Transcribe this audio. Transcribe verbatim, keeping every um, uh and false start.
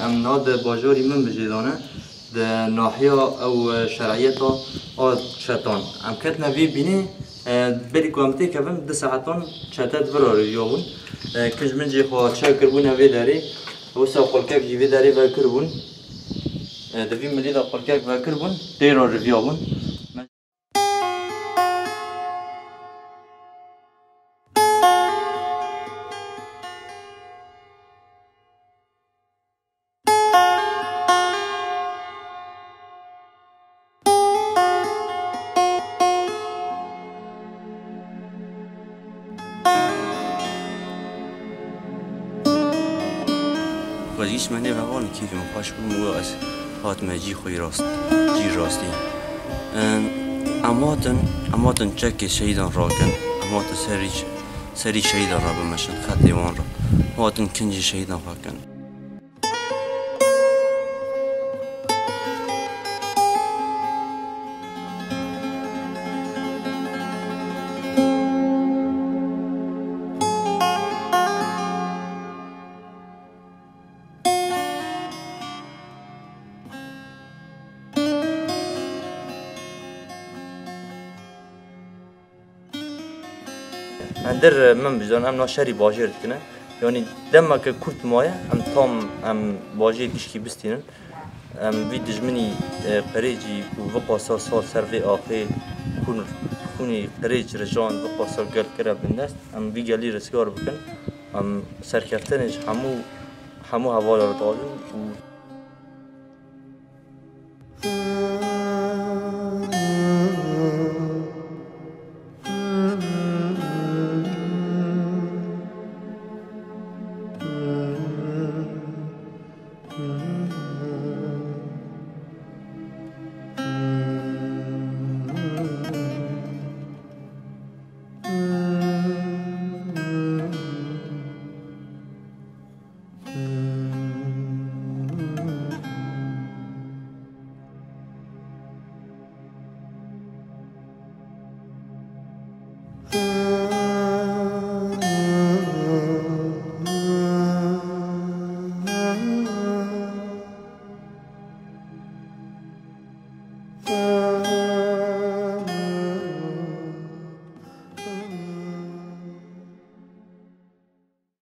Em niha di bajarî Minbicê de ne, di nahiya ew şeriyeta a çetan. Em ketine vê bînê, e, berî ku em têkevin, du saetan çete di vir re rêviyabûn. E, kinc mincê xwe çew kiribûne vê derê, wisa xulkek jî vê derê vekiribûn. E, di vî milî de xulkek vekiribûn, tê re rêviyabûn. Xwezî me nêv hevalên kêfê min xweş bû, min got ez hatime cî xwe yî rast, cî rastî. Em, em hatin, em hatin çekê şehîdan rakin, em hatin serî, serî şehîdan re bimeşin, xetê wan re. Hatin kincê şehîdan xwe kin. Endir, e, Minbicê de em niha şerî bajêr dikine. Yanî demeke kurt maye, em tam em bajêr gişkî bistînin. Em vî dijminî, e, qirêcî ku viqasa sal ser vê axê xûn, xûnî qirêc rijan viqasa gel kire bindest, em vî gelî rizgar bikin. Em serkeftinê ji hemû, hemû hevala re dixwazin û